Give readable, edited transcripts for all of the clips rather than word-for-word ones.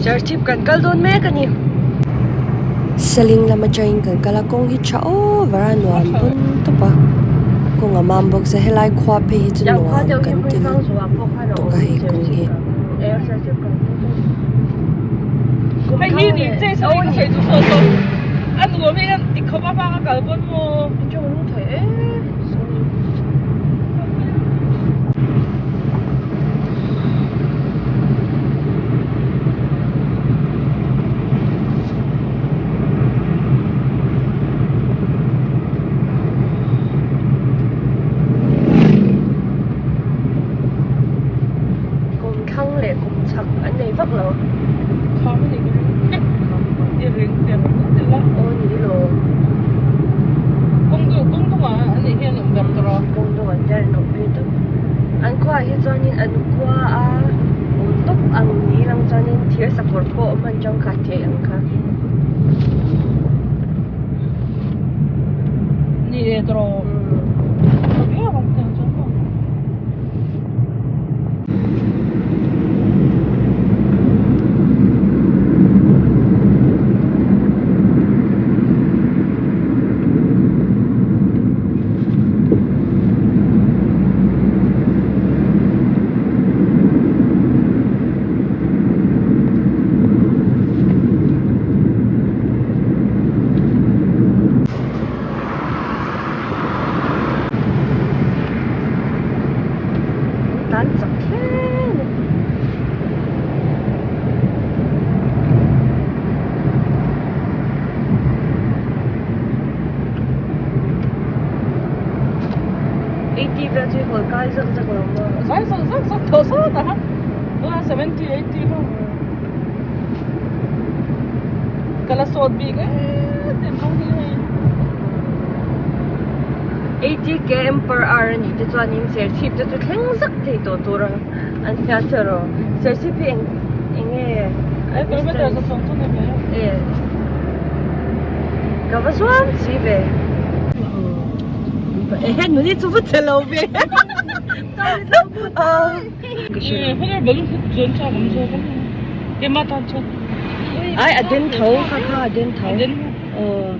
Serchhip kan kal dawn mek a ni. Seling lam atangin kan kal a, kawng hi tha over a nuam pawn tawp a, kawng a mam bawk se helai khua phei hi chu nuam kan ti lutuk a hei kawng hi. Kum thlang leh kum chhak an nei vak lo. Aw ni lo. Kawng dung an der nawh phei tawp. An khuaah hi chuanin an khua a awm tawp ang ni lang chuanin thir sakawr pawh hman tangkai theih ang kha. Tan chak hle a ni. 80 vel chu i hawl kai zak zak lo maw? Zai zak zak zak tawh sawt a ha 70 80 ho ka la sawt bik em em ho hi hei. 80 km per hour a nih te chuanin Serchhip te chu thleng zak thei tawh tur a an hian che rawh. Serchhip hi eng eng nge a kilometer za sawm chu ni ve e ka va zuam si ve ehe nuni chu va che lo ve ai a den tho kha kha a den tho aw.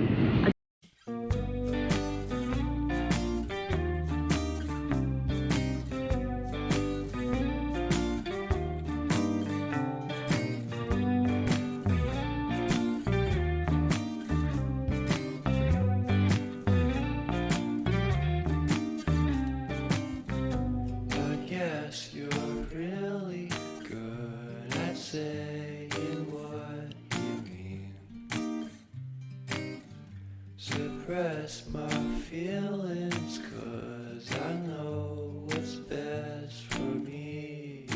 Suppress my feelings cause I know what's best for me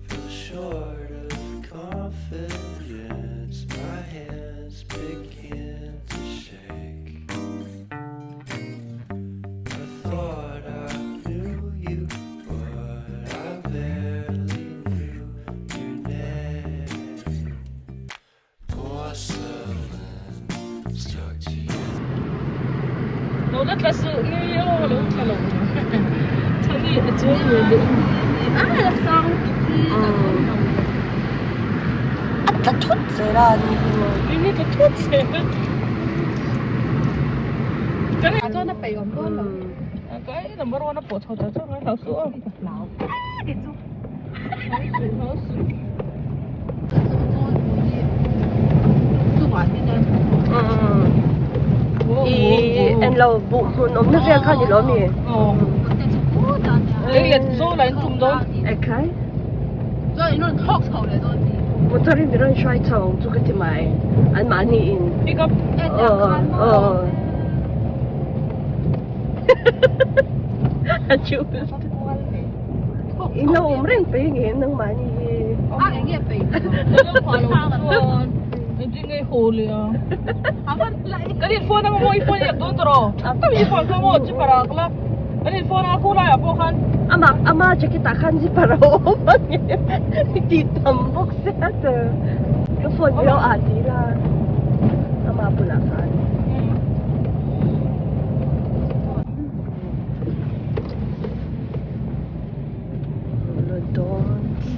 Feel short of confidence my hands begin to shake I thought I knew you but I barely knew your name Lo la tla suh nge aw lo tla lo Chani a chuang ve leh A la sang a tla thut zel a ni hi maw Ni tla thut zel A chuan a peih awm dawn lo Kai number one a pawh chho char char mai hlau suh aw Hlau a ti chu I en lo buh hmun awmna vel kha ni lo mi? Ekhai. Motor in min rawn hruai chho ang chu ka ti mai an mahni in. Aw. A chu. In lo awm reng pei nge nangmah ni hi. A eng nge pei? Kan in phone anga maw i phone i yak dawn tawh rawh. Tam i phone kha maw zipper ah kala. Kan in phone a khu laiah pawh khan. Ama ama jacket ah khan zipper a awm a nge tih tam bawk sia ta. Ka phone hi lo ah tir a ama bulah khan. Dawn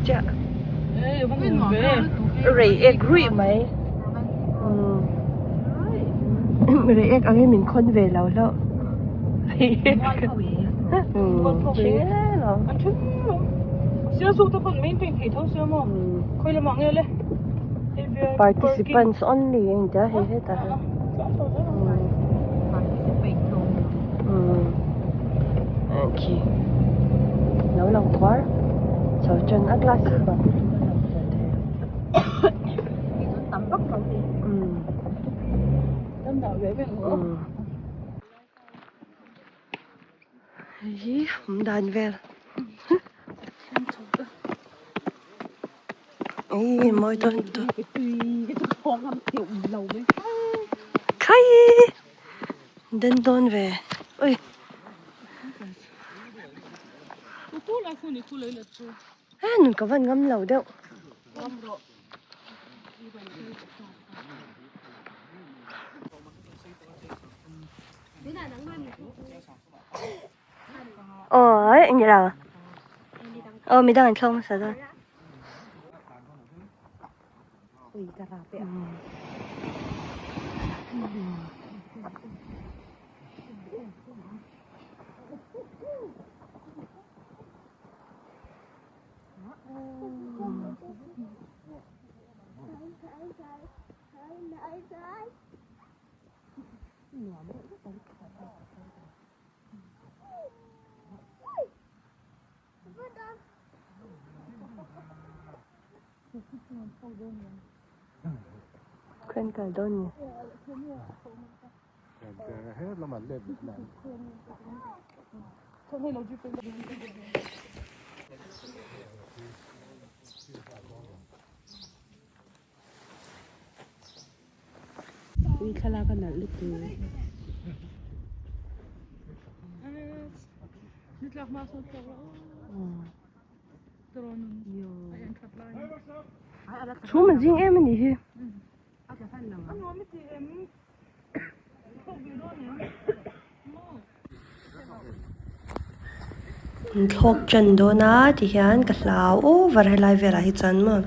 chiah. Rei ek ruih mai. Rei ek angin min khawn ve lo hlauh. Rei ek. Participants only a intia hei hetah hian. Khi lo lang khuar chho chen a glass hi bang a lang fel thei a hei hi awm dan vel Ih mawi dawn lutuk khai den dawn ve ui he nun ka van ngam lo deuh. Aw eng nge lo aw midang an thlawk hmasa dawn. Khawn kal dawn ni. Ui thlalak a nalh lutuk. Chhum a zing em a nih hi. An thlawk tan dawn a tihian ka hlau over helai velah hi chuan maw.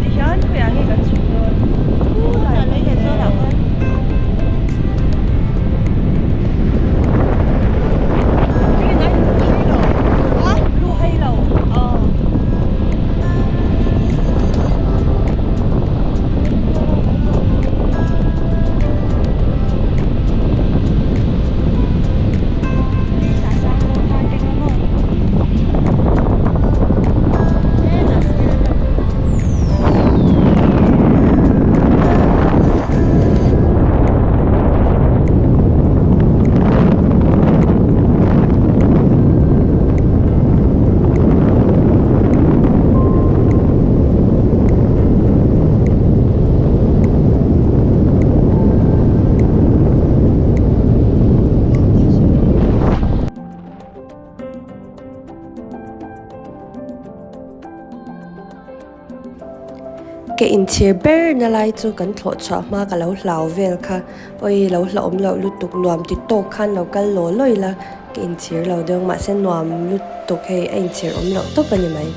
Tihian khawiah nge kan chhuk dawn? Khulai lei leh zawlah khan. Ka inchhir ber na lai chu kan thlawh chhuah hma ka lo hlau vel kha awi lo hlauhawm loh lutuk nuam ti tawk khan lo kal law law ila ka inchhir lo deuh mahse nuam lutuk hei a inchhir awm loh tawp a ni mai.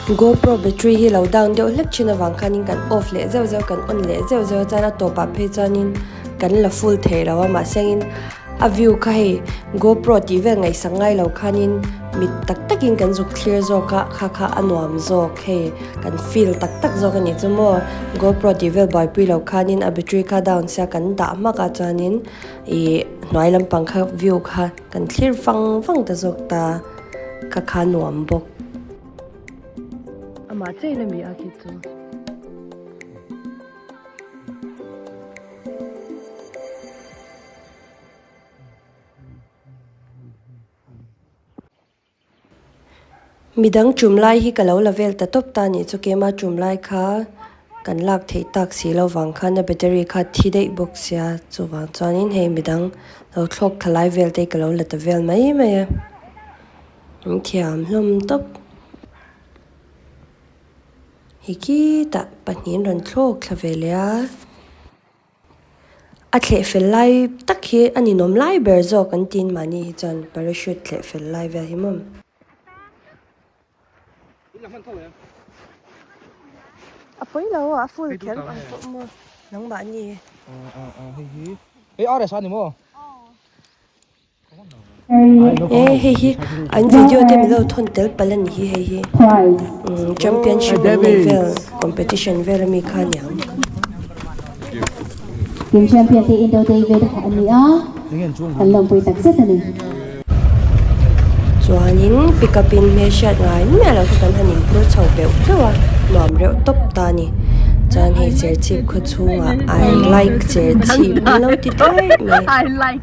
GoPro battery hi lo down deuh hlek thin avang khanin kan off leh zeuh zeuh kan on leh zeuh zeuh a chuan a tawpah phei chuanin kan la full thei lo a mahsengin a view kha hei GoPro tih vel ngaihsak ngai lo khanin mit tak takin kan zuk thlir zawk a kha kha a nuam zawk hei kan feel tak tak zawk a nih chu maw GoPro tih vel buaipui lo khanin a battery kha down sia kan dah hmak a chuanin ih hnuai lampang kha view kha kan thlir vang vang ta zawk ta kha kha nuam bawk. Amah chein a mi a khi chu. Midang tum lai hi ka lo la vel ta tawp ta nih chu keima tum lai kha kan lak theih tak si lo vang khan a battery kha thi daih bawk sia chuvang chuanin hei midang lo thlawk thla lai vel te hi ka lo la ta vel mai mai a. An thiam hlawm tawp. Hei khitah pahnihin rawn thlawk thla ve leh a. A thleh fel lai tak hi a ninawm lai ber zawk an tin mahni hi chuan parachute thleh fel lai vel hi maw. A pawi lo a full kher ang pawh maw nangmahni. Hei RS a ni maw? E hei hi an video te min lo thawn tel palh a ni hi hei hi umm championship an nei vel competition vel ami kha a niang. Team champion te Indo David a ni a, an lawmpui tak zet a ni. Chuanin pick up in hmelhriat ngai miah loh kha kan han inphur chho beuh beuh a, nuam reuh tawp ta a ni. Chuan hei Serchhip khaw chhungah I like Serchhip an lo ti daih mai.